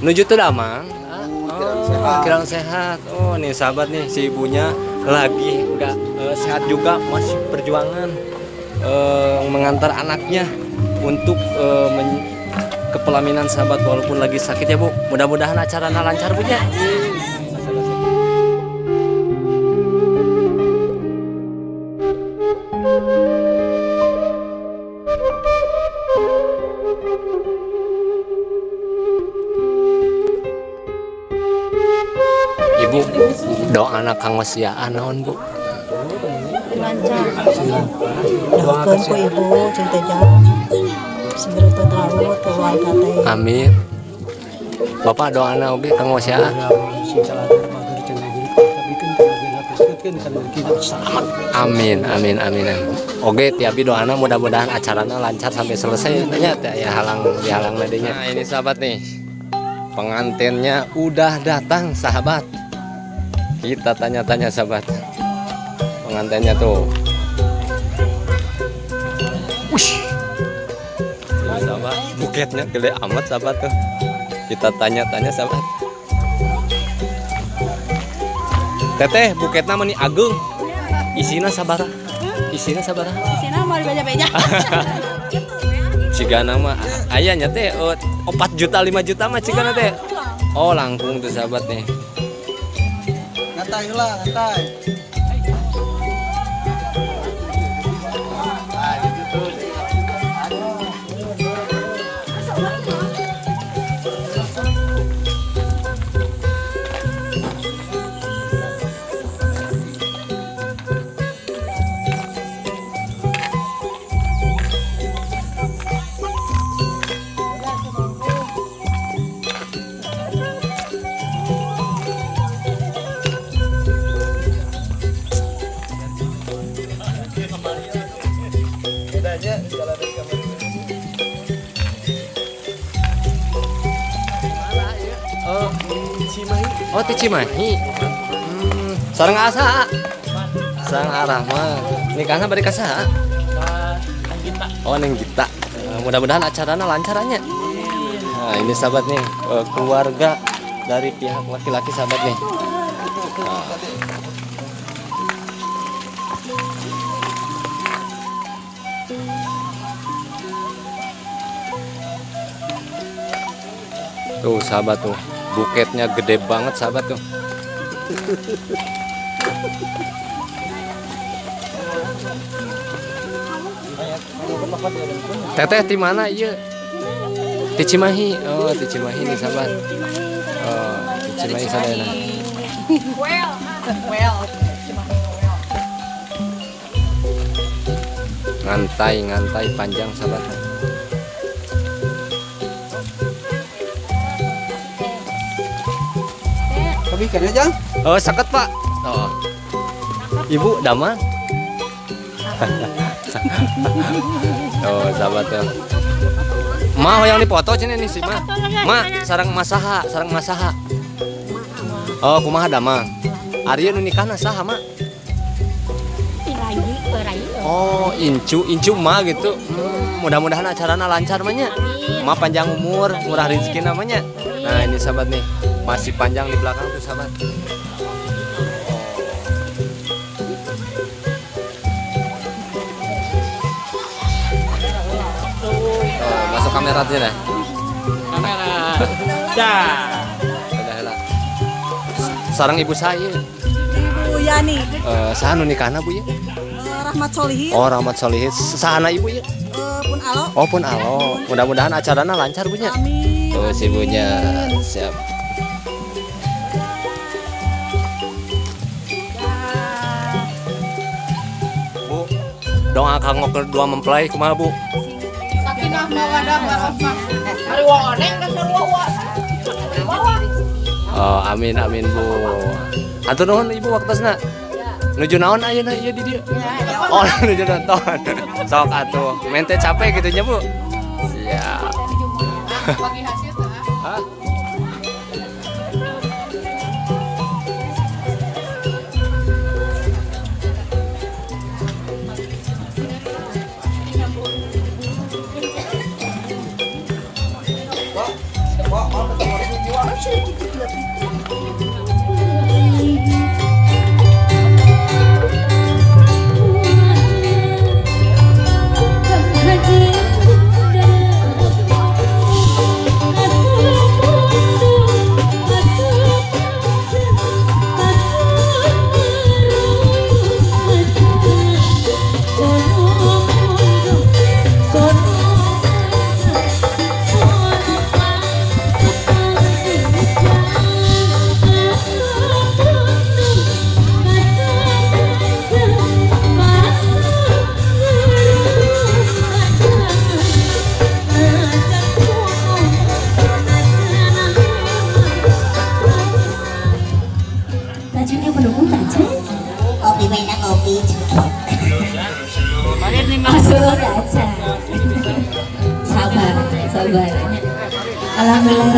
Nuju teu damang. Kirang Oh, sehat. kirang sehat. Oh, nih sahabat nih, si ibunya lagi nggak sehat juga, masih perjuangan mengantar anaknya untuk ke pelaminan sahabat, walaupun lagi sakit ya Bu. Mudah-mudahan acaranya lancar Bu ya. Ibu, doana kanggo si Aa naon Bu? Lancar. Doakeun ku ibu cinta jalan. Segera terlalu keluarga teh. Amin. Bapak doana oge kanggo si Aa. Amin, amin, amin, amin. Oke, ti abi doana mudah-mudahan acaranya lancar sampai selesai nya, teh ya halang dihalang ladenya. Nah, ini sahabat nih. Pengantinnya udah datang, sahabat. Kita tanya-tanya sahabat. Pengantinnya tuh. Wush. Ini sahabat, buketnya gede amat sahabat tuh. Kita tanya-tanya sahabat. Teteh, buketna meni ageung. Isina sabaraha? Isina sabaraha? Isina mau dibeja-beja. Cigana mah aya nya teh 4 juta 5 juta mah cigana teh. Oh, langkung tuh sahabat nih. Ngantai heula, ngantai. Ah, gitu terus. Bedanya jalan dari kamar ini. Oh, Cimahi. Oh, ti Cimahi. Sareng asa. Sareng Arahman. Nikahna bari ka saha? Oh, Neng Gita. Mudah-mudahan acaranya lancar nya. Nah, ini sahabat nih, keluarga dari pihak laki-laki sahabat nih. Nah. Tuh sahabat tuh, buketnya gede banget sahabat tuh. Teteh di mana iya? Di Cimahi. Oh, di Cimahi nih sahabat. Oh, di Cimahi sadayana. Well, well. Ngantai, ngantai panjang sahabat. Tapi kan aja. Oh, saket Pak. Oh. Ibu damang. Oh, sahabat tuh. Ma yang dipoto cenah nih si Ma. Ma, sareng masaha, sareng masaha. Oh, kumaha damang? Ari nu nikahna saha, Ma? Oh, incu, incu ma gitu. Mudah-mudahan acaranya lancar mah nya. Ma panjang umur, murah rezeki namanya. Nah, ini sahabat nih, masih panjang di belakang tuh sahabat. Oh, masuk kamera aja deh. Kamera. Dah. Udah lah. Sareng ibu saya. Ibu Yani. Saha nu nikahna Bu ya? Rahmat Solihin. Oh, Rahmat Solihin. Sahana ibu ya? Pun alo. Oh, pun alo. Mudah-mudahan acaranya lancar Bu nya. Amin. Tuh si ibunya siap. Bu, doa kanggo kedua mempelai kumaha Bu? Sakinah mawadah warahmah. Ari wa oneng da sarua wa. Oh, amin amin Bu. Hatur nuhun Ibu waktosna. Nuju naon ayeuna ieu di dieu? Oh, nuju nonton. Sok atuh. Mente capek gitu nya, Bu. Siap. Bagi hasil teh. Hah? Pak, Pak, mau ketemu.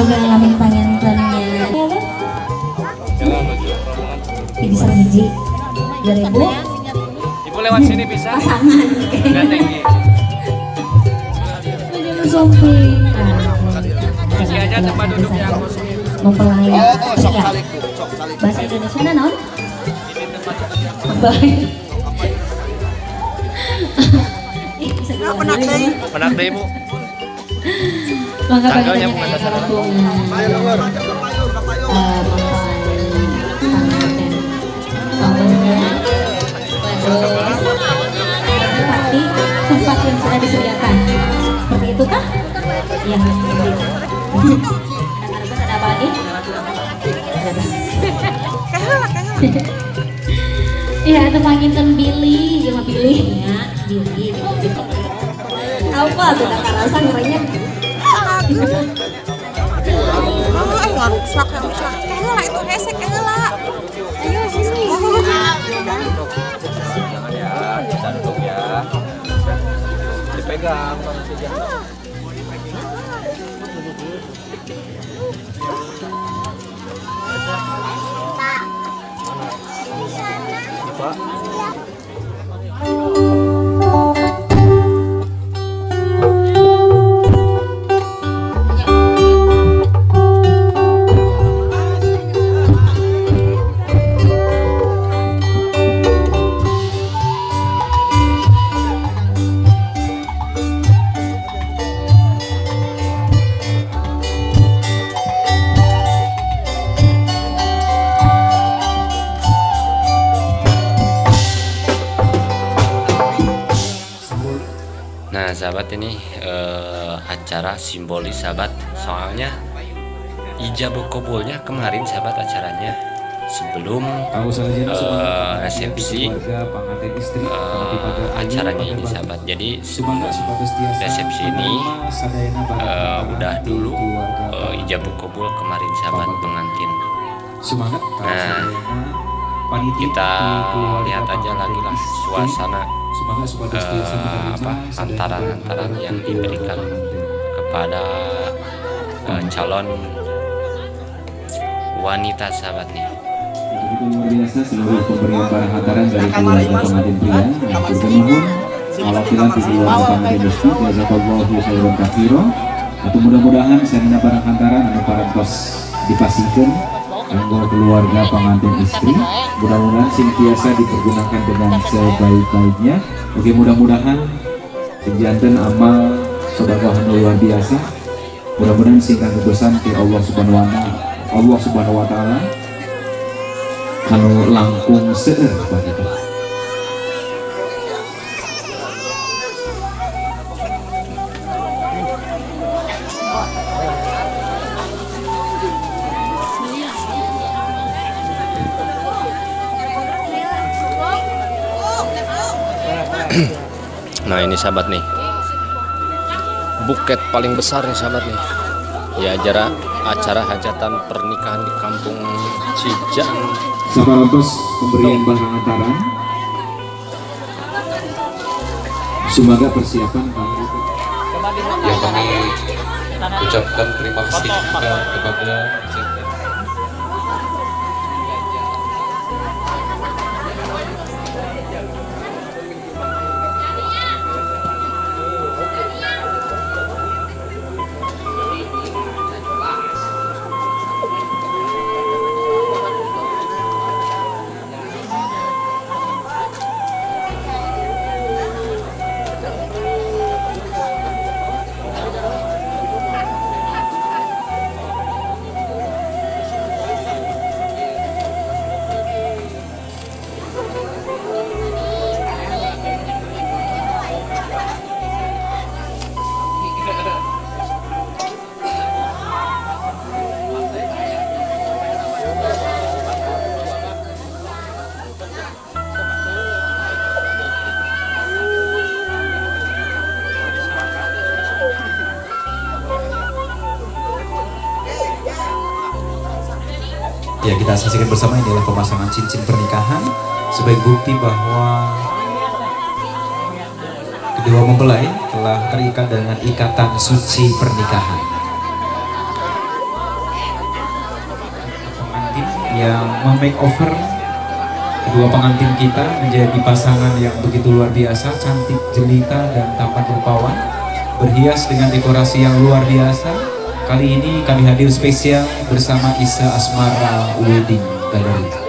Rabbil alamin panginten nya. Hiji sareng hiji. 2000. Ibu lewat sini bisa. Pasangan. Nggak tinggi. Menuju sumping. Kasih aja tempat duduk yang kosong. Mempelai Oh, sok pria. calik tuh, sok calik. Bahasa Indonesia naon? Ini tempat duduk yang Mempelai. Ih, bisa Nah, penak deui. Penak deui, Bu. Mangga Tanggalnya panginten bukan aya dasar. rombongan. Payung, payung, payung, payung. Mempelai panganten. Rombongan. Terus menempati tempat yang sudah disediakan. Seperti itu kah? Iya, seperti itu. Ada karbon, ada apa lagi? Ada. Kaheula, kaheula. Iya, itu panginten Billy, ya mah Billy ya, Billy. Apa tuh tak rasa ngerinya? Oh, eh ngaruksak, ngaruksak. Kaheula itu hese kaheula. Ayo sini. Jangan ya, bisa duduk ya. Dipegang sama si Jana. Pak. Nah, sahabat, ini acara simbolis, sahabat. Soalnya ijab kabulnya kemarin, sahabat, acaranya sebelum resepsi acaranya ini, sahabat. Jadi resepsi ini udah dulu ijab kabul kemarin, sahabat, pengantin. Nah, kita lihat aja lagi lah suasana apa hantaran-hantaran yang diberikan kepada calon wanita, sahabat nih. Begitu luar biasa seluruh pemberian barang hantaran dari keluarga pengantin pria. Hatur nuhun awakilan di keluarga pengantin istri, jazakallahu khairan katsiro. Atau mudah-mudahan sadayana barang hantaran anu parantos dipasihkeun kanggo keluarga pengantin istri, mudah-mudahan sing tiasa dipergunakan dengan sebaik-baiknya. Oke, mudah-mudahan sing janten amal sedekah anu luar biasa. Mudah-mudahan sing kanutusan ti Allah Subhanahu wa taala, Allah Subhanahu wa taala kanu langkung seueur begitu. Nah, ini sahabat nih, buket paling besar nih, sahabat nih. Ya, acara hajatan pernikahan di kampung Cijang. Saparantos pemberian barang hantaran. Semoga persiapan kanggo Yang kami ucapkan terima kasih juga kepada Ya, kita saksikan bersama inilah pemasangan cincin pernikahan sebagai bukti bahwa kedua mempelai telah terikat dengan ikatan suci pernikahan. yang memakeover kedua pengantin kita menjadi pasangan yang begitu luar biasa, cantik, jelita, dan tampan rupawan, berhias dengan dekorasi yang luar biasa. Kali ini kami hadir spesial bersama Isa Asmara Wedding Gallery.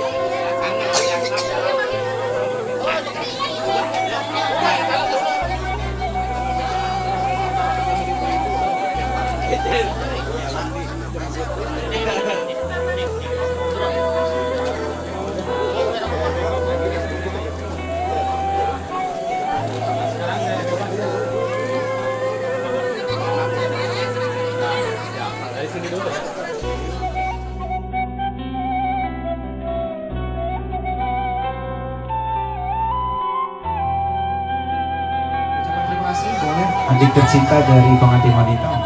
Terima kasih, boleh adik tercinta dari pengantin wanita.